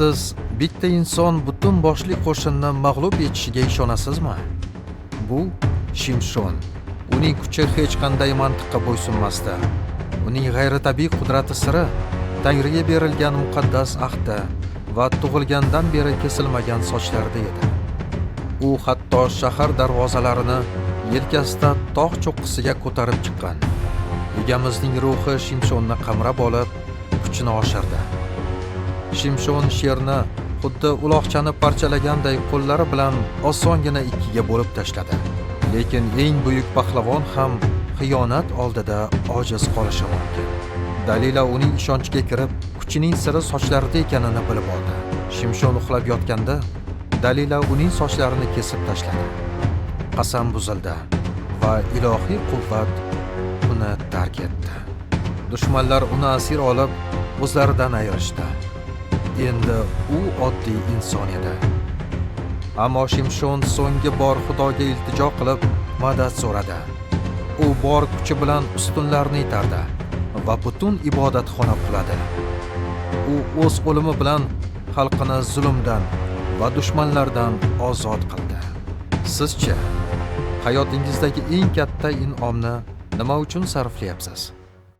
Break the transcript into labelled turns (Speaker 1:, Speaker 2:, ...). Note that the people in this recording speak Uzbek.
Speaker 1: Siz bitta inson butun boshli qo'shinni mag'lub etishiga ishonasizmi? Bu Shimshon. Uning kuchi hech qanday mantiqqa bo'ysunmasdi. Uning g'ayritabiiy qudrati siri Tangriga berilgan muqaddas ahdi va tug'ilgandan beri kesilmagan sochlarida edi. U hatto shahar darvozalarini yelkasida tog' cho'qqisiga ko'tarib chiqqan. Egamizning ruhi Shimshonni qamrab olib, kuchini oshirdi. Shimshon sherni xuddi uloqchani parchalaganday qo'llari bilan osongina ikkiga bo'lib tashladi. Lekin eng buyuk pahlavon ham xiyonat oldida ojiz qolishi mumkin. Dalila uning ishonchiga kirib, kuchining siri sochlarida ekanini bilib oldi. Shimshon uxlab yotganda, Dalila uning sochlarini kesib tashladi. Qasam buzildi va ilohiy quvvat uni tark etdi. Dushmanlar uni asir olib, o'zlaridan ayirishdi. Endi u oddiy inson edi. Ammo Shimshon so'nggi bor Xudoga iltijo qilib, madad so'radi. U bor kuchi bilan ustunlarni itardi va butun ibodatxona quladi. U o'z o'limi bilan xalqini zulmdan va dushmanlardan ozod qildi. Sizchi, hayotingizdagi eng katta in'omni nima uchun sarflayapsiz?